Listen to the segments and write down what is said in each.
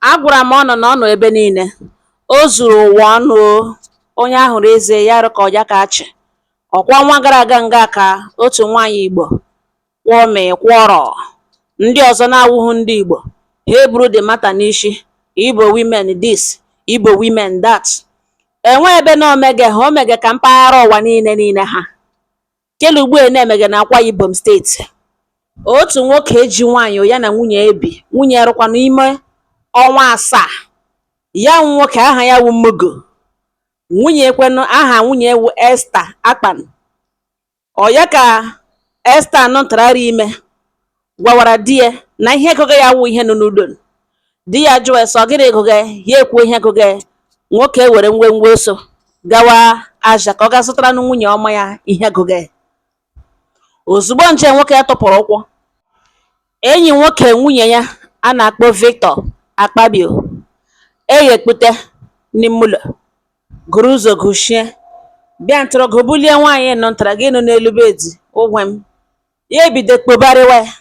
Agwara m ọnụ na ọ nọ ebe niile. O zuru ụwa ọnụ o. Onye a hụrụ eze ya arụ ka ọja ka achị. Ọkwa ọnwa gara aga nga ka otu nwaanyị Igbo kwọmị kwọrọ ndị ọzọ na-awụghị ndị Igbo ha eburu the matter n'isi Igbo women this, Igbo women that. Enwe ebe na omege ha omege ka mpaghara ụwa niile niile ha. Kele ugbu a na-emege na Akwa Ibom steeti. Otu nwoke ji nwaanyị ya na nwunye ebi, nwunye rụkwa n'ime ọnwa 7. Ya nwoke aha ya wụ Mugu. Nwunye kwenụ aha nwunye wụ Esther Akpan. Ọ ya ka Esther nụtara ime gwawara di ya na ihe gụga ya wụ ihe nọ n'udo. Di ya jụọ ya sị ọ gịnị gụga ya, ya ekwuo ihe gụga ya. Nwoke ewere ngwengwe ọsọ gawa aja ka ọ gaa zụtaranụ nwunye ọma ya ihe gụga ya. Ozugbo nje nwoke ya tụpụrụ ụkwụ, enyi nwoke nwunye ya a na-akpọ Victor Akpabio eghekpute n'ime ụlọ gụrụ ụzọ gụchie bịa ntụrụ gụbulie nwaanyị nọ ntara gị nọ n'elu bedi ụgwọ m. Ya ebido kpobarịwa ya,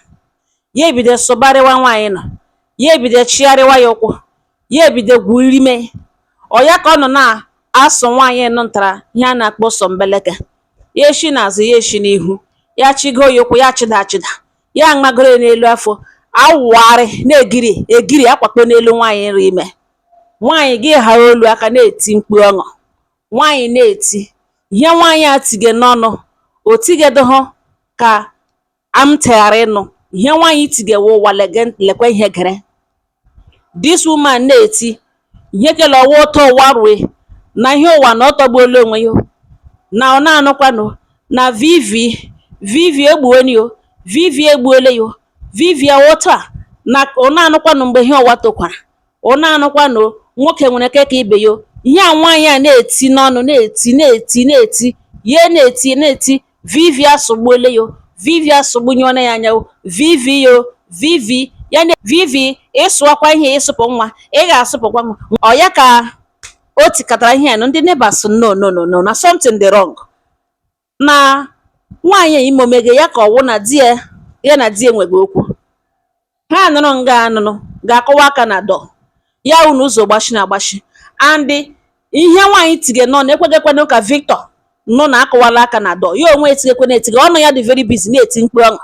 ya ebido sụbarịwa nwaanyị nọ, ya ebido chịgharịwa ya ụkwụ, ya ebido gwurime. Ọ ya ka ọ nọ na-asụ nwaanyị nọ ntara ihe a na-akpọ sọ mbeleke. Ya eshi n'azụ ya eshi n'ihu, ya chigo ya ụkwụ ya chịda achịda, ya amagoro ya n'elu afọ, awụgharị na-egiri egiri akwakpo n'elu nwaanyị nri ime. Nwaanyị gị ghara olu aka na-eti mkpu ọṅụ. Nwaanyị na-eti ihe nwaanyị a tige n'ọnụ o tigedịghị ka am teghara ịnụ ihe nwaanyị tigewe ụwa lekwe ihe gere. This woman na-eti ihe kele ọwa ụtọ ụwa rue na ihe ụwa na ọ tọgbuola onwe ya na ọ na-anụkwanụ na VV VV egbuoni o, VV egbuole ya o, VV ụtọ a na ọ na-anụkwanụ mgbe ihe ụwa tokwara ọ na-anụkwanụ nwoke nwere ike ka ibe ya o. Ihe a nwaanyị a na-eti n'ọnụ na-eti na-eti na-eti ya na-eti na-eti VV asụgbuole ya o, VV asụgbunyụọla ya anya o, VV yo VV ya na VV ịsụọkwa ihe ịsụpụ nwa ị ga-asụpụkwa nwa. Ọ ya ka o tikatara ihe a na ndị neighbors no no no no na something dị wrong na nwaanyị a ime omege ya ka ọ wụ na di ya ya na di ya enweghị okwu. Ha nụrụ nga anụnụ ga-akụwa aka na door ya wụ na ụzọ gbashiri agbashi and ihe nwaanyị tige n'ọnụ ekweghị ka Victor nụ na akụwala aka na door ya onwe etigekwana etige ọnụ ya dị very busy na-eti mkpu ọṅụ.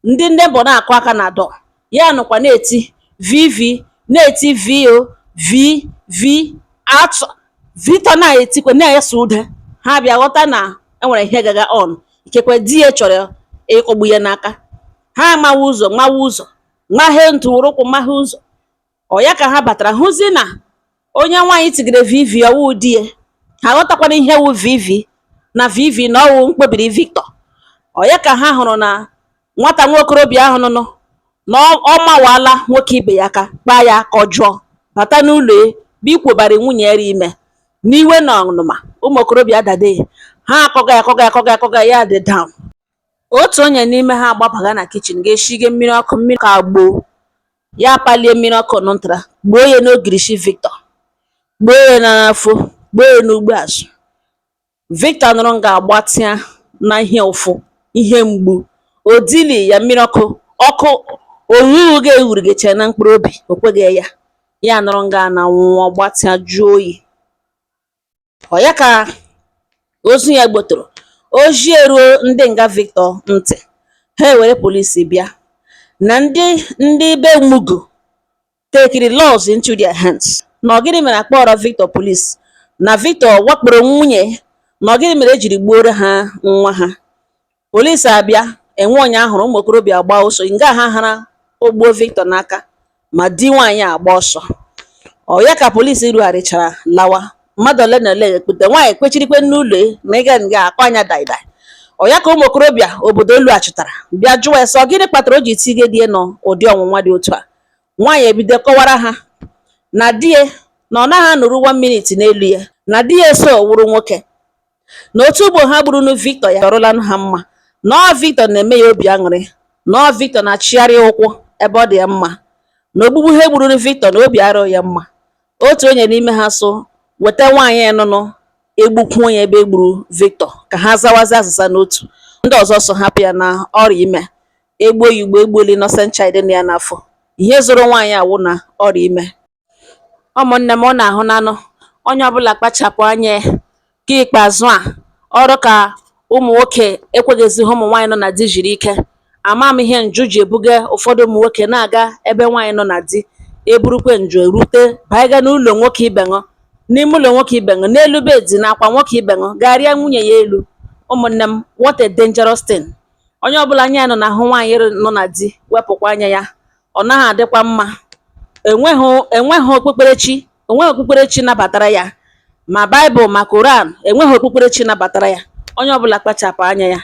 Ndị neighbor na-akụ aka na door ya nọkwa na-eti VV na-eti VO V V atụ Victor na-etikwa na-ese ude. Ha bịa ghọta na enwere ihe gaga on, ikekwe di ya chọrọ ịkụgbu ya n'aka. Ha amawa ụzọ mawa ụzọ mahee ntụ were ụkwụ mahee ụzọ. Ọ ya ka ha batara hụzi na onye nwaanyị tigere VV ọwụ di ya. Ha ghọtakwana ihe wụ VV na VV na ọwụ mkpebiri Victor. Ọ ya ka ha hụrụ na nwata nwa okorobịa ahụ nụnụ na ọ mawala nwoke ibe ya aka kpaa ya aka ọjọọ bata n'ụlọ ya bụ ikwobara nwunye ya ime n'iwe na ọnụma ụmụ okorobịa dade ya ha akọga ya akọga ya akọga ya akọga ya dị down. Otu onye n'ime ha agbabaga na kitchen ga-eshige mmiri ọkụ mmiri ka gboo ya palie mmiri ọkụ nụntara gbuo ya n'ogirishi Victor, gbuo ya n'afọ, gbuo ya n'ugbo azụ. Victor nụrụ nga agbatịa na ihe ụfụ ihe mgbu o dili ya mmiri ọkụ ọkụ oghughu ga-ewurigecha na mkpụrụ obi o kweghị ya ya nụrụ nga na nwụọ gbatịa jụọ oyi. Ọ ya ka ozu ya gbotoro oji eruo ndị nga Victor ntị ha ewere polisi bịa na ndị be Mugu tekiri laws into their hands na ọ gịnị mere akpọrọ Victor police na Victor wakporo nwunye na ọ gịnị mere ejiri gbuoro ha nwa ha. Polisi abịa enwe onye ahụrụ ụmụ okorobịa agba ọsọ nga ha hara ogbuo Victor n'aka ma di nwaanyị a agba ọsọ. Ọ ya ka polisi rugharịchara lawa mmadụ ole na ole ekpute nwaanyị kwechirikwe n'ụlọ ya na ịga nga akọ anya daidai. Ọ ya ka ụmụ okorobịa obodo lughachitara bịa jụọ ya sị ọ gịnị kpatara o ji tige di ya n'ụdị ọnwụnwa dị otu a. Nwaanyị ebido kọwara ha na di ya na ọ naghị anọrụ 1 minute n'elu ya na di ya eso wụrụ nwoke na otu ugbo ha gburunu Victor ya ọrụlanụ ha mma na ọ Victor na-eme ya obi aṅụrị na ọ Victor na-achịgharị ụkwụ ebe ọ dị ya mma na ogbugbu ha gburunu Victor na obi arụghị ya mma. Otu onye n'ime ha so weta nwaanyị nụnụ egbukwuo ya ebe e gburu Victor ka ha zawazie azịza n'otu. Ndị ọzọ so hapụ ya na ọrịa ime egbuo ya ugbo egbuola innocent child nọ ya n'afọ. Ihe zoro nwaanyị awụ na ọrịa ime. Ụmụnne m, ọ na-ahụ nanụ onye ọbụla kpachapụ anya ya. Nke ikpeazụ a, ọrụ ka ụmụ nwoke ekweghịzi ha ụmụ nwaanyị nọ na di jiri ike. Ama m ihe njụ ji ebuga ụfọdụ ụmụ nwoke na-aga ebe nwaanyị nọ na di, eburukwe njụ erute baiga n'ụlọ nwoke ibe ṅụ, n'ime ụlọ nwoke ibe ṅụ, n'elu bed na akwa nwoke ibe ṅụ, garịa nwunye ya elu. Ụmụnne m, what a dangerous thing. Onye ọbụla anya ya nọ n'ahụ nwaanyị nọ na di, wepụkwa anya ya. Ọ naghị adịkwa mma. Enweghị okpukperechi, enweghị okpukperechi nabatara ya, ma Baịbụl ma Koran, enweghị okpukperechi nabatara ya. Onye ọbụla kpachapụ anya ya.